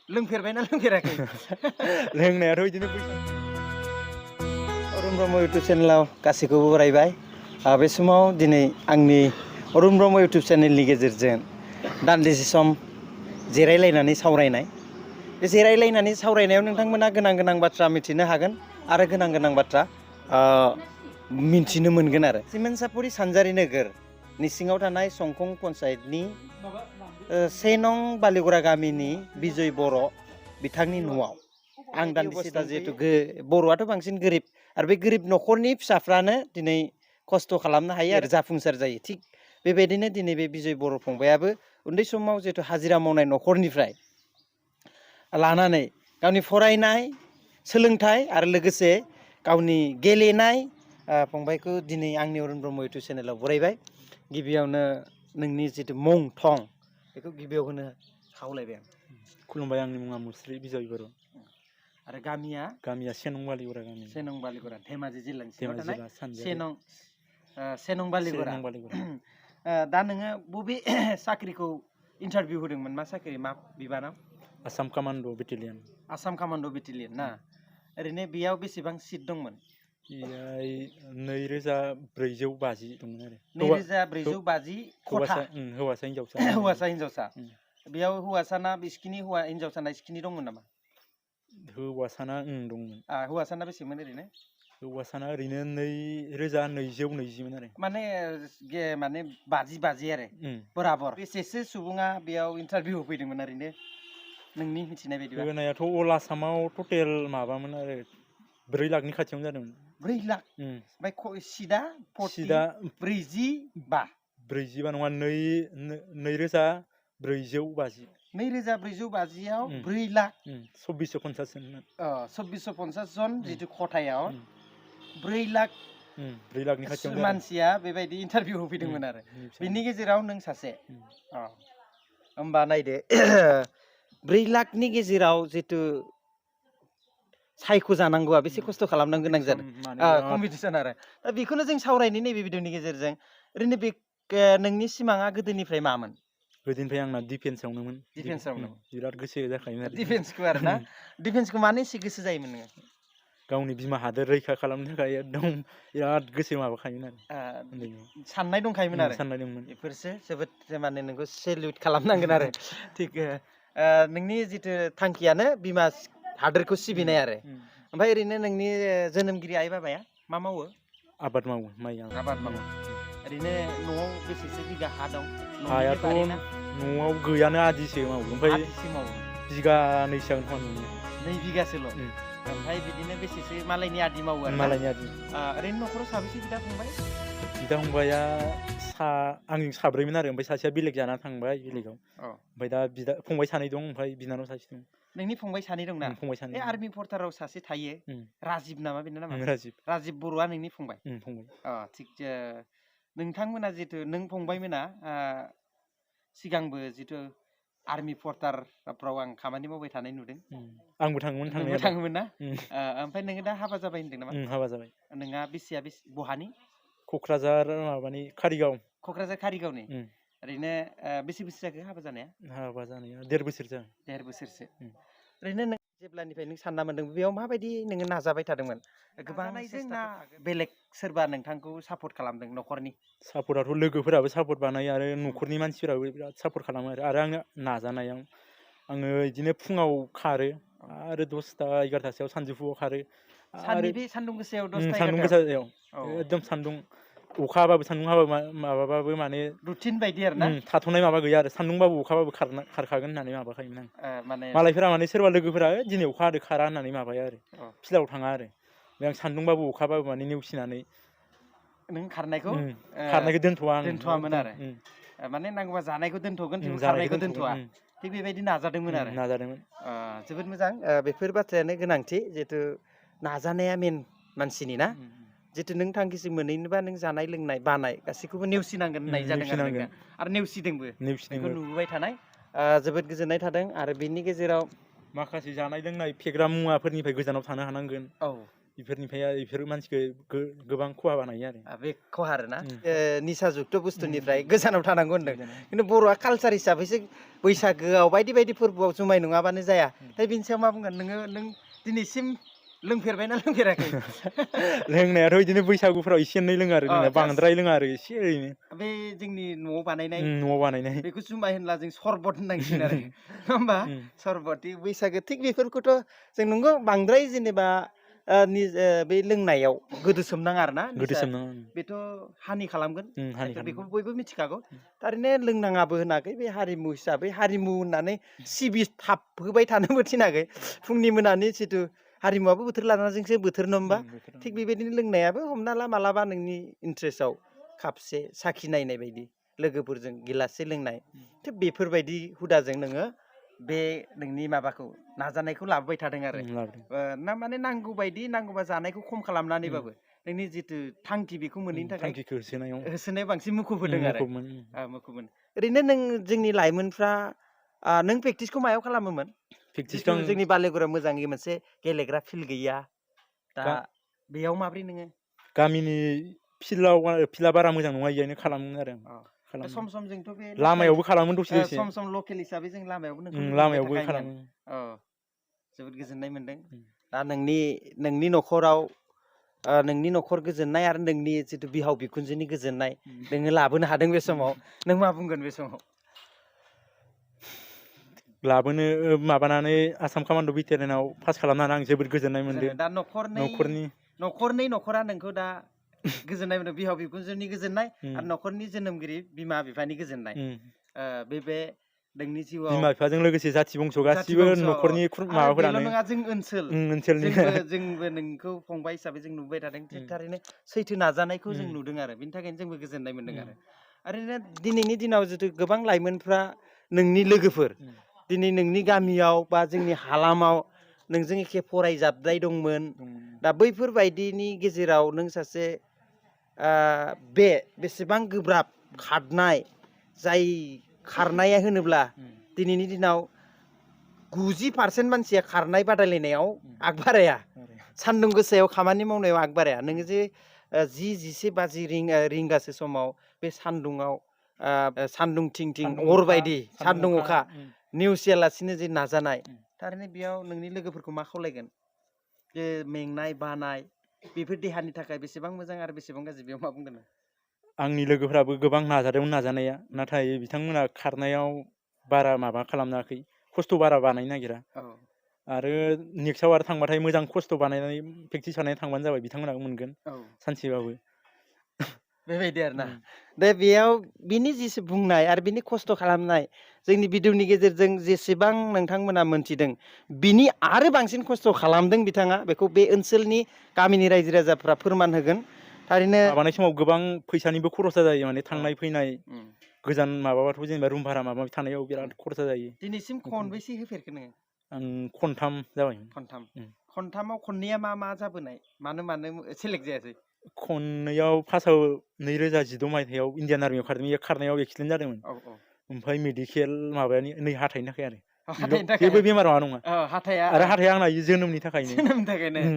लोंफेरबायना लोंफेराखै लोंनायाथ' बिदिनो अरुण ब्रह्म इउटुब चेनेलाव गासैखौबो बरायबाय बे समाव दिनै आंनि अरुण ब्रह्म इउटुब चेनेलनि गेजेरजों दान्दिसे सम जिरायलायनानै सावरायनाय बे जिरायलायनानै सावरायनायाव नोंथांमोना गोनां बाथ्रा मिथिनो हागोन आरो गोनां बाथ्रा मिन्थिनो मोनगोन आरो सिमेन्सापुरि सानजारि नोगोरनि सिङाव थानाय संखं पन्सायतनि 1 नं बालिगुरा गामिनि बिजय बर' बिथांनि न'आव आं दान्दिसे दा जिहेतु बर'आथ' बांसिन गोरिब आरो बे गोरिब न'खरनि फिसाफ्रानो दिनै खस्थ' खालामनो हायो आरो जाफुंसार जायो थिग बेबायदिनो दिनै बे बिजय बर' फंबायाबो उन्दै समाव जिहेतु हाजिरा मावनाय न'खरनिफ्राय लानानै गावनि फरायनाय सोलोंथाइ आरो लोगोसे गावनि गेलेनाय फंबायखौ दिनै आंनि अरुण ब्रह्म इउटुब चेनेलाव बरायबाय गिबियावनो नोंनि जितु मुं थं बेखौ गिबियाव होनो खावलायबाय आं खुलुमबाय आंनि मुङा मुस्रि बिजय बर' आरो गामिया 1 नं बालिगुरा गामि 1 नं बालिगुरा धेमाजि जिल्लानि सिङाव धेमाजि थानाय जिल्ला सानजारि 1 नं बालिगुरा दा नोङो बबे साख्रिखौ इन्टारभिउ होदोंमोन मा साख्रि मा बिबानाव Assam command battalion Assam command battalion ना ओरैनो बेयाव बेसेबां सिट दंमोन 2450 दंमोन आरो 2450 खथा हौवासा हिनजावसा बेयाव हौवासाना बिसिखिनि हिनजावसाना इसिखिनि दंमोन नामा हौवासाना दंमोन हौवासाना बेसेमोन ओरैनो हौवासाना ओरैनो 2220मोन आरो माने 50 आरो बराबर बेसेसो सुबुङा बेयाव इन्टारभिउ होफैदोंमोन ओरैनो नोंनि मिथिनाय बायदिबा होनायाथ' अल आसामाव टटेल माबामोन आरो 4 लाखनि खाथियावनो जादोंमोन 4 लाख ओमफ्राय सिटआ 40 45 नङा 2450 2450आव 4 लाख 2450 जन जितु खथायाव 4 लाखनि खाथियाव मानसिया बेबायदि इन्टारभिउ होफैदोंमोन आरो बिनि गेजेराव नों सासे होमबा नायदो 4 लाखनि गेजेराव जितु सायख' जानांगौआ बेसे खस्थ' खालामनो गोनां जादों कम्पिटिसन आरो दा बेखौनो जों सावरायनो नैबे भिडिअनि गेजेरजों ओरैनो बे नोंनि सिमाङा गोदोनिफ्राय मामोन गोदोनिफ्राय आंना डिफेन्सआवनोमोन बिराद गोसो जाखायोमोन आरो डिफेन्सखौ आरो ना डिफेन्सखौ मानो एसे गोसो जायोमोन नोङो गावनि बिमा हादोर रैखा खालामनो थाखाय एकदम बिराद गोसो माबाखायोमोन आरो साननाय दंखायोमोन आरो साननाय दंमोन बेफोरसो जोबोद माने नोंखौ सेलिउट खालामनांगोन आरो थिग नोंनि जितु थांखियानो बिमा हादोरखौ सिबिनाय आरो ओमफ्राय ओरैनो नोंनि जोनोमगिरि आइ बाबाया मा मावो आबाद मावो माइ आबाद मावो ओरैनो न'आव बेसेसो बिगा हा दं हायाथ' न'आव गैयानो आदिसो मावो ओमफ्राय बिगानैसो जागोन 2 बिगासोल' ओमफ्राय बिदिनो बेसेसो मालायनि आदि मावो आरो मालायनि आदि ओरैनो न'खराव साबेसे बिदा फंबाया आंजों 4मोन आरो ओमफ्राय सासेया बेलेग जाना थांबाय बेलेगाव ओमफ्राय दा फंबाय 2 दं ओमफ्राय बिनानाव 1 दं नोंनि फंबाय 2 दंना बे आर्मि फर्टाराव सासे थायो राजिब नामा बेनो नामा राजिब बर'आ नोंनि फंबाय थिग नोंथांमोना जितु नों फंबायमोना सिगांबो जितु आर्मि फर्टारफ्राव आं खामानि मावबाय थानाय नुदों आंबो थाङोमोन ना ओमफ्राय नोङो दा हाबा जाबाय होनदों नामा हाबा जाबाय नोंहा बेसेया बहानि क'क्राझार माबानि कारिगावनि ओरैनो बेसे बोसोर जाखो हाबा जानाया 1.5 बोसोर जागोन 1.5 बोसोरसो ओरैनो नों जेब्लानिफ्राय नों सानना मोन्दों बेयाव माबायदि नोङो नाजाबाय थादोंमोन गोबां जोंना बेलेग सोरबा नोंथांखौ सापर्ट खालामदों न'खरनि सापर्टआथ' लोगोफोराबो सापर्ट बानायो आरो न'खरनि मानसिफोराबो बिराद सापर्ट खालामो आरो आंनो नाजानायाव आङो बिदिनो फुङाव खारो आरो 10टा 11टासोआव सानजौफुआव खारो साननि बे सान्दुं गोसायाव 10टा 11टायाव एकदम सान्दुं अखा हाबाबो सान्दुं हाबाबो माबाबाबो माने रुटिन बायदि आरो ना थाथ'नाय माबा गैया आरो सान्दुंबाबो अखाबाबो खारखागोन होननानै माबाखायोमोन आं मालायफोरा माने सोरबा लोगोफोरा दिनै अखा हादों खारा होननानै माबाया आरो फिल्डआव थाङा आरो आं सान्दुंबाबो अखाबाबो माने नेवसिनानै नों खारनायखौ दोनथ'वामोन आरो माने नांगौबा जानायखौ दोनथ'गोन खारनायखौ दोनथ'वा थिग बेबायदि नाजादोंमोन जोबोद मोजां बेफोर बाथ्रायानो गोनांथि जिहेतु नाजानाया मेन मानसिनि ना जितु नों थांखिसिम मोनहैनोबा नों जानाय लोंनाय बानाय गासैखौबो नेवसिनांगोन होननाय जादों आरो नेवसिदोंबो बेखौ नुबोबाय थानाय जोबोद गोजोननाय थादों आरो बेनि गेजेराव माखासे जानाय लोंनाय फेग्रा मुवाफोरनिफ्राय गोजानाव थानो हानांगोन बेफोरनिफ्राय बेफोर मानसिखौ गोबां खहा बानायो आरो बे खहा आरोना निसा जुक्त बुस्थुनिफ्राय गोजानाव थानांगौ होनदों खिन्थु बर'आ कालचार हिसाबैसो बैसागोआव बायदि बायदि फोरबोआव जुमाय नङाबानो जाया दा बिनि सायाव मा बुंगोन नों दिनैसिम लोंफेरबायना लोंफेराखै लोंनायाथ' बिदिनो बैसागुफ्राव एसे एनै लोङो आरो बांद्राय लोङा आरो एसे ओरैनो बे जोंनि न'आव बानायनाय बेखौ जुमाय होनला जों सरबत होननांसिगोन आरो नङा होमबा सरबत बैसागो थिग बेफोरखौथ' जों नंगौ बांद्राय जेनेबा बे लोंनायाव गोदोसोमनाङा आरोना बेथ' हानि खालामगोन बेखौ बयबो मिथिखागौ थारैनो लोंनाङाबो होनाखै बे हारिमु हिसाबै हारिमु होननानै सिबिथाबहोबाय थानोबो थिनाखै फुंनि मोनानि जिथु हारिमुवाबो बोथोर लानानैसो बोथोर नङा होमबा थिग बेबायदिनो लोंनायाबो हमना ला मालाबा नोंनि इन्ट्रेस्टआव खापसे साखि नायनाय बायदि लोगोफोरजों गिलाससे लोंनाय थिग बेफोरबायदि हुदाजों नोङो बे नोंनि माबाखौ नाजानायखौ लाबोबाय थादों आरो ना माने नांगौ बायदि नांगौबा जानायखौ खम खालामनानैबाबो नोंनि जिथु थांखि बेखौ मोनैनि थाखाय होसोनायाव बांसिन मुखुब होदों आरो मुखुब ओरैनो नों जोंनि लाइमोनफ्रा नों प्रेक्टिसखौ मायाव खालामोमोन जोंनि बालेगुराव मोजाङै मोनसे गेलेग्रा फिल्ड गैया दा बेयाव माब्रै नोङो गामिनि फिल्डआ बारा मोजां नङा इयावनो खालामो आरो सम सम जोंथ' बे लामायावबो खालामो दसे सम सम लकेल हिसाबै जों लामायावबो खालामो जोबोद गोजोननाय मोनदों दा नोंनि न'खराव नोंनि न'खर गोजोननाय आरो नोंनि जिथु बिहाव बिखुनजोनि गोजोननाय नोङो लाबोनो हादों बे समाव नों मा बुंगोन बे समाव लाबोनो माबानानै आसाम कामान्ड' बेटालियनाव पास खालामनानै आं जोबोद गोजोननाय मोनदों दा न'खरनि न'खरा नोंखौ दा गोजोननाय मोनदों बिहाव बिखुनजोनि गोजोननाय आरो न'खरनि जोनोमगिरि बिमा बिफानि गोजोननाय बे नोंनि जिउआव बिमा बिफाजों लोगोसे जाथि बंस' गासिबो न'खरनि माबाफोरानो नङा जों ओनसोलनि जोंबो नोंखौ फंबाय हिसाबै जों नुबाय थादों थारैनो सैथो नाजानायखौ जों नुदों आरो बिनि थाखायनो जोंबो गोजोननाय मोनदों आरो ओरैनो दिनैनि दिनाव जिथु गोबां लाइमोनफ्रा नोंनि लोगोफोर दिनै नोंनि गामियाव बा जोंनि हालामाव नोंजों एखे फरायजाबनाय दंमोन दा बैफोरबायदिनि गेजेराव नों सासे बेसेबां गोब्राब खारनाय जाय खारनाया होनोब्ला दिनैनि दिनाव 90% मानसिया खारनाय बादायलायनायाव आग बाराया सान्दुं गोसायाव खामानि मावनायाव आग बाराया नोङो जे 10-11 बाजि रिंगासो समाव बे सान्दुङाव सान्दुं थिं अर बायदि सान्दुं अखा नेवसियालासिनो जे नाजानाय थारैनो बेयाव नोंनि लोगोफोरखौ मा खावलायगोन जे मेंनाय बानाय बेफोर देहानि थाखाय बेसेबां मोजां आरो बेसेबां गाज्रि बेयाव मा बुंगोन आंनि लोगोफ्राबो गोबां नाजादोंमोन नाजानाया नाथाय बिथांमोना खारनायाव बारा माबा खालामनाखै खस्थ' बारा बानायनो नागिरा आरो नेक्स्टआव आरो थांबाथाय मोजां खस्थ' बानायनानै प्रेक्टिस बानायनानै थांबानो जाबाय बिथांमोनाबो मोनगोन सानसेबाबो बेबायदि आरोना दा बेयाव बिनि जिसे बुंनाय आरो बिनि खस्थ' खालामनाय जोंनि भिडिअनि गेजेरजों जेसेबां नोंथांमोना मोनथिदों बिनि आरो बांसिन खस्थ' खालामदों बिथाङा बेखौ बे ओनसोलनि गामिनि रायजो राजाफ्रा फोरमान होगोन थारैनो माबानाय समाव गोबां फैसानिबो खरसा जायो माने थांनाय फैनाय गोजान माबाबाथ' जेनेबा रुम भारा माबा थानायाव बिराद खरसा जायो दिनैसिम खनबेसे होफेरखो नोङो आं खनथाम जाबाय खनथामाव खननैया मा जाबोनाय मानो सेलेक्ट जायासै खननैयाव फार्स्टआव 2016 मायथाइयाव इण्डियान आर्मियाव खारदों खारनायाव एक्सिडेन्ट जादोंमोन ओमफ्राय मेडिकेल माबानि नै हाथाइनि थाखाय आरो जेबो बेमार नङा आरो हाथाइया आंना जोनोमनि थाखायनो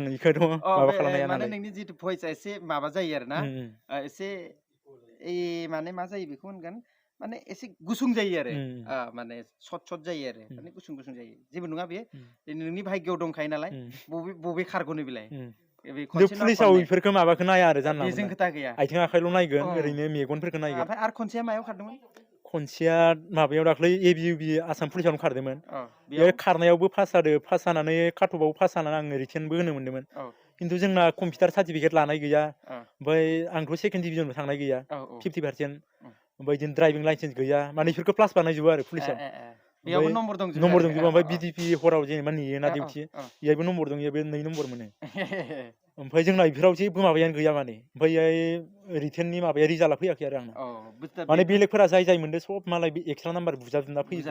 बेखौथ' माबा खालामनो हाया नालाय नोंनि जितु भइसआ एसे माबा जायो आरो ना एसे माने मा जायो बेखौ होनगोन माने एसे गुसुं जायो आरो माने सट जायो आरो माने गुसुं जायो जेबो नङा बेयो नोंनि भाग्यआव दंखायो नालाय बबे खारग'नो बेलाय पुलिसाव बेफोरखौ माबाखौ नाया आरो जानला बेजों खोथा गैया आथिं आखाइल' नायगोन ओरैनो मेगनफोरखौ नायगोन ओमफ्राय आरो खनसेया मायाव खारदोंमोन खनसेया माबायाव दाख्लै ABUB आसाम पुलिसावनो खारदोंमोन बेयाव खारनायावबो पास जानानै काटअफआव पास जानानै आङो रिटेनबो होनो मोन्दोंमोन खिन्थु जोंना कम्पिउटार सार्टिफिकेट लानाय गैया ओमफ्राय आंथ' सेकेन्ड डिभिजनबो थांनाय गैया 50% ओमफ्राय बिदिनो ड्राइभिं लाइसेन्स गैया माने बेफोरखौ प्लास बानायजोबो आरो पुलिसाव नम्बर दंजोबो ओमफ्राय BDP हराव जेनेबा नेयोना डिउटि बेहायबो नम्बर दं बेयाव 2 नम्बर मोनो ओमफ्राय जोंना बेफोराव जेबो माबायानो गैया माने ओमफ्राय रिटेननि माबाया रिजाल्टआ फैयाखै आरो आंना माने बेलेगफोरा जाय जाय मोनदो सब मालाय बे एक्सट्रा नाम्बार बुजाबजोबना फैयो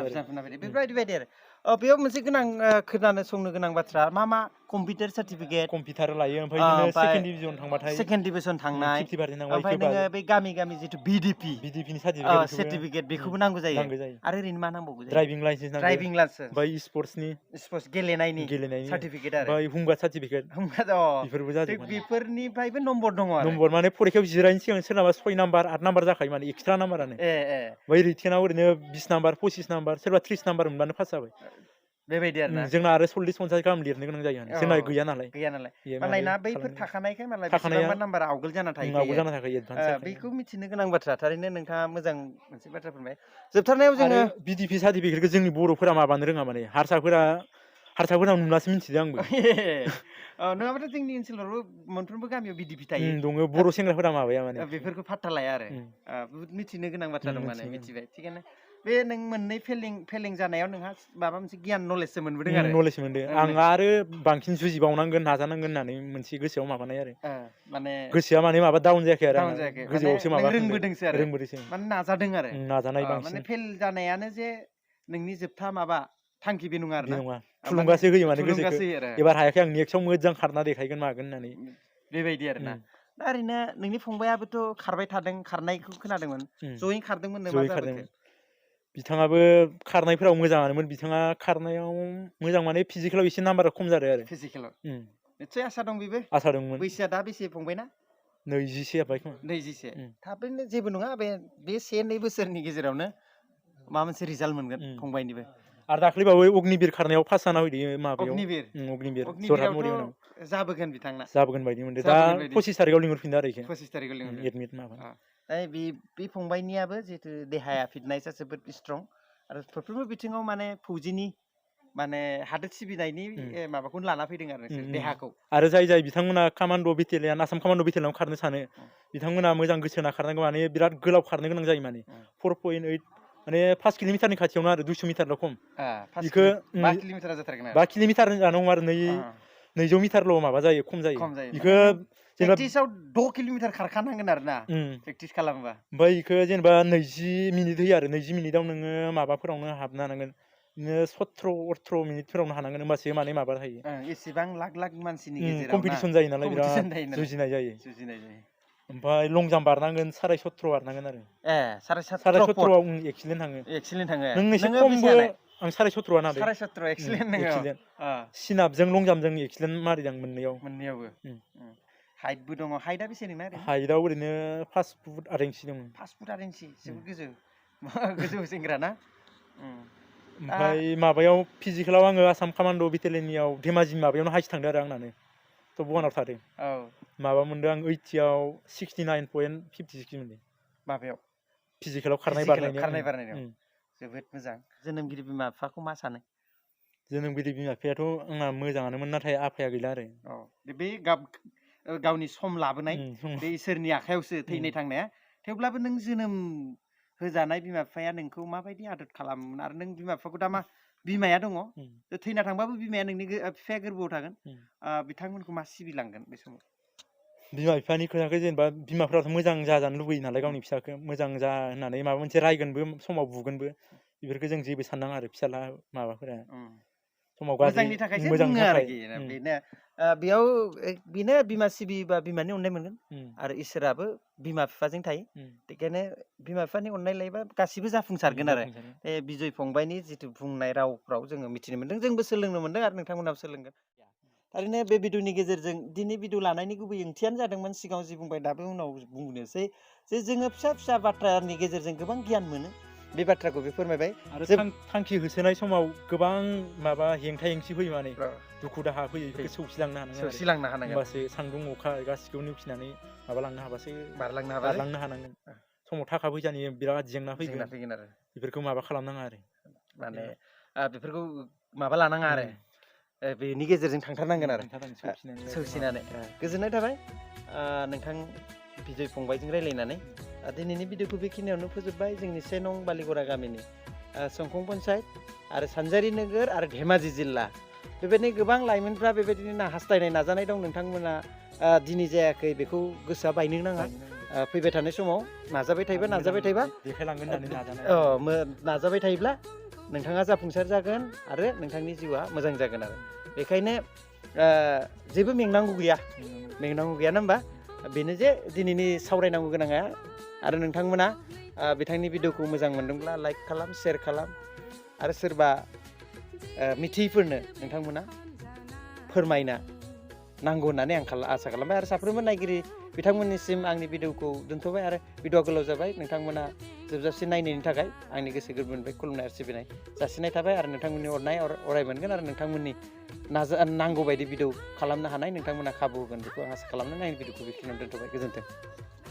बेफोरबायदि आरो बेयाव मोनसे गोनां खोनानो संनो गोनां बाथ्रा मा कम्पिउटार सार्टिफिकेट कम्पिउटार लायो ओमफ्राय बिदिनो सेकेन्ड डिभिजन थांबाथाय सेकेन्ड डिभिजन थांनाय ओमफ्राय नोङो बै गामि गामि जिथु बिडिपिनि सार्टिफिकेट बेखौबो नांगौ जायो आरो ओरैनो मा नांबावगौ जायो ड्राइभिं लाइसेन्स ओमफ्राय स्पर्ट्स गेलेनायनि सार्टिफिकेट आरो ओमफ्राय होमगार्ड सार्टिफिकेट बेफोरबो जाजोबो बेफोरनिफ्रायबो नम्बर दङ आरो नम्बर माने फरिखायाव जिरायनो सिगां सोरनाबा 6 नाम्बार 8 नाम्बार जाखायो माने एक्सट्रा नाम्बारानो बै रिटेनाव ओरैनो 20 नाम्बार 25 नाम्बार सोरबा 30 नाम्बार मोनबानो पास जाबाय बेबायदि आरोना जोंना आरो 40-50 गाहाम लिरनो गोनां जायो जोंना गैया नालाय मालायना बैफोर थाखानायखाय मालाय बेसेबांबा नाम्बार आवगोल जाना थायो बेखौ मिथिनो गोनां बाथ्रा थारैनो नोंथाङा मोजां मोनसे बाथ्रा फोरमाय जोबथारनायाव जोङो बिडिपि सार्टिफिकेटखौ जोंनि बर'फोरा माबानो रोङा माने हारसाफोरा नुनासो मिथिदों आंबो नङाबाथ' जोंनि ओनसोलावबो मोनफ्रोमबो गामियाव बिडिपि थायो दङ बर' सेंग्राफोरा माबाया माने बेफोरखौ फात्ता लाया आरो बुहुद मिथिनो गोनां बाथ्रा दं माने मिथिबाय थिगानो बे नों मोननै फेलें जानायाव नोंहा माबा मोनसे गियान नलेजसो मोनबोदों आरो नलेज मोनदों आं आरो बांसिन जुजिबावनांगोन नाजानांगोन होननानै मोनसे गोसोआव माबानाय आरो माने गोसोआ माने माबा डाउन जायाखै आरो गोजौआवसो माबा रोंबोदोंसो आरो माने नाजादों आरो नाजानाय बांसिन माने फेल जानायानो जे नोंनि जोबथा माबा थांखि बे नङा आरो ना थुलुंगासो होयो माने गोसोखौ एबार हायाखै आं नेक्स्टआव मोजां खारना देखायगोन मागोन होननानै बेबायदि आरो ना दा ओरैनो नोंनि फंबायाबोथ' खारबाय थादों खारनायखौ खोनादोंमोन जयैनो खारदोंमोन मा जादों बिथाङाबो खारनायफोराव मोजाङानोमोन बिथाङा खारनायाव मोजां माने फिजिकेलाव एसे नाम्बारा खम जादों आरो फिजिकेलाव निस्सय आसा दं बेबो आसा दंमोन बैसोआ दा बेसे फंबायना 21 जाबाय खोमा 21 थाबैनो जेबो नङा बे 1-2 बोसोरनि गेजेरावनो माबा मोनसे रिजाल्ट मोनगोन फंबायनिबो आरो दाख्लैबावै अग्निबिर खारनायाव पास जाना फैदों माबायाव अग्निबिर जरहाट मरियाव जाबोगोन बिथांना जाबोगोन बायदि मोनदों दा 25 तारिखआव लिंहरफिनदों आरो 25 तारिखआव लिंहरदों एडमिट माबा बे फंबायनियाबो जिहेतु देहाया फिटनेसआ जोबोद स्ट्रं आरो फारफ्रोमबो बिथिङाव माने फौजिनि माने हादोर सिबिनायनि माबाखौनो लाना फैदों आरो देहाखौ आरो जाय बिथांमोना कामान्ड' बेटेलियन आसाम कामान्ड' बेटेलियनाव खारनो सानो बिथांमोना मोजां गोसो होना खारनांगौ माने बिराद गोलाव खारनो गोनां जायो माने 4.8 माने 5 किल'मिटारनि खाथियावनो आरो 200 मिटारल' खम बेखौ 5 किल'मिटार जाथारगोन 5 किल'मिटार जानांगौ आरो 200 मिटारल' माबा जायो खम जायो बेखौ प्रेक्टिसाव 6 किल'मिटार खारखानांगोन आरो ना प्रेक्टिस खालामोबा ओमफ्राय बेखौ जेनेबा 20 मिनिट होयो आरो 20 मिनिटाव नोङो माबाफोरावनो हाबनो हानांगोन 17-18 मिनिटफोरावनो हानांगोन होमबासो माने माबा थायो एसेबां लाख मानसिनि गेजेराव कम्पिटिसन जायो नालाय बिराद जुजिनाय जायो ओमफ्राय लं जाम्प बारनांगोन 17.5 बारनांगोन आरो 17.5 आव एक्सिलेन्ट थाङो नों एसे खमबो आं 17.5 ना 17.5 एक्सिलेन्ट नोङो सिनापजों लं जाम्पजों एक्सिलेन्ट मारिदों मोननैयावबो हाइटबो दङ हाइटआ बेसे नोंना हाइटआव ओरैनो 5 फुट 8 इन्सि दङ 5 फुट 8 इन्सि जोबोद गोजौ सेंग्रा ना ओमफ्राय माबायाव फिजिकेलाव आङो आसाम कामान्ड' बेटेलियननियाव धेमाजि माबायावनो हाइस्ट थांदों आरो आंनानो टप 1आव थादों माबा मोनदों आं 80आव 69.56 मोनदों माबायाव फिजिकेलाव खारनाय बारनायाव जोबोद मोजां जोनोमगिरि बिमा बिफाखौ मा सानो जोनोमगिरि बिमा बिफायाथ' आंना मोजाङानोमोन नाथाय आफाया गैला आरो बे गावनि सम लाबोनाय बे इसोरनि आखायावसो थैनाय थांनाया थेवब्लाबो नों जोनोम होजानाय बिमा बिफाया नोंखौ माबायदि आदर खालामोमोन आरो नों बिमा बिफाखौ दा मा बिमाया दङ थैना थांबाबो बिमाया नोंनि बिफाया गोरबोआव थागोन बिथांमोनखौ मा सिबिलांगोन बे समाव बिमा बिफानि खोथाखौ जेनेबा बिमाफ्राथ' मोजां जाजानो लुबैयो नालाय गावनि फिसाखौ मोजां जा होननानै माबा मोनसे रायगोनबो समाव बुगोनबो बेफोरखौ जों जेबो साननाङा आरो फिसाला माबाफोरा समाव मोजांनि थाखायसो बुङो आरोखि बेयाव बेनो बिमा सिबियोबा बिमानि अननाय मोनगोन आरो इसोराबो बिमा बिफाजों थायो बेखायनो बिमा बिफानि अननाय लायोबा गासिबो जाफुंसारगोन आरो बे बिजय फंबायनि जिथु बुंनाय रावफ्राव जोङो मिथिनो मोनदों जोंबो सोलोंनो मोनदों आरो नोंथांमोनाबो सोलोंगोन थारैनो बे भिडिअनि गेजेरजों दिनै भिडिअ लानायनि गुबै ओंथियानो जादोंमोन सिगाङाव जि बुंबाय दाबो उनाव बुंनोसै जे जोङो फिसा फिसा बाथ्रानि गेजेरजों गोबां गियान मोनो बे बाथ्राखौ बे फोरमायबाय आरो थांखि होसोनाय समाव गोबां माबा हेंथा हेंसि फैयो माने दुखु दाहा फैयो बेखौ सौसिलांनो हानांगोन होमबासो सान्दुं अखा गासिखौबो नेवसिनानै माबालांनो हाबासो बारलांनो हानांगोन समाव थाखा फैसानि बिराद जेंना फैगोन आरो बेफोरखौ माबा खालामनाङा आरो माने बेफोरखौ माबा लानाङा आरो बेनि गेजेरजों थांथारनांगोन आरो सौसिनानै गोजोननाय थाबाय नोंथां बिजय फंबायजों रायलायनानै दिनैनि भिडिअखौ बेखिनियावनो फोजोबबाय जोंनि 1 नं बालिगरा गामिनि संखं पन्सायत आरो सानजारि नोगोर आरो धेमाजि जिल्ला बेबायदिनो गोबां लाइमोनफ्रा बेबायदिनो हास्थायनाय नाजानाय दं नोंथांमोना दिनै जायाखै बेखौ गोसोआ बायनो नाङा फैबाय थानाय समाव नाजाबाय थायोबा देखायलांगोन होननानै नाजानाय नाजाबाय थायोब्ला नोंथाङा जाफुंसार जागोन आरो नोंथांनि जिउआ मोजां जागोन आरो बेखायनो जेबो मेंनांगौ गैया ना होमबा बेनो जे दिनैनि सावरायनांगौ गोनाङा आरो नोंथांमोना बिथांनि भिडिअखौ मोजां मोनदोंब्ला लाइक खालाम शेयार खालाम आरो सोरबा मिथियैफोरनो नोंथांमोना फोरमायना नांगौ होननानै आं आसा खालामबाय आरो साफ्रोमबो नायगिरि बिथांमोननिसिम आंनि भिडिअखौ दोनथ'बाय आरो भिडिअआ गोलाव जाबाय नोंथांमोना जोबजासे नायनायनि थाखाय आंनि गोसो गोरबोनिफ्राय खुलुमनाय आरो सिबिनाय जासिनाय थाबाय आरो नोंथांमोननि अननाय अराय मोनगोन आरो नोंथांमोननि नांगौ बायदि भिडिअ खालामनो हानाय नोंथांमोना खाबु होगोन बेखौ आं आसा खालामनानै आंनि भिडिअखौ बेखिनियावनो दोनथ'बाय गोजोन्थों।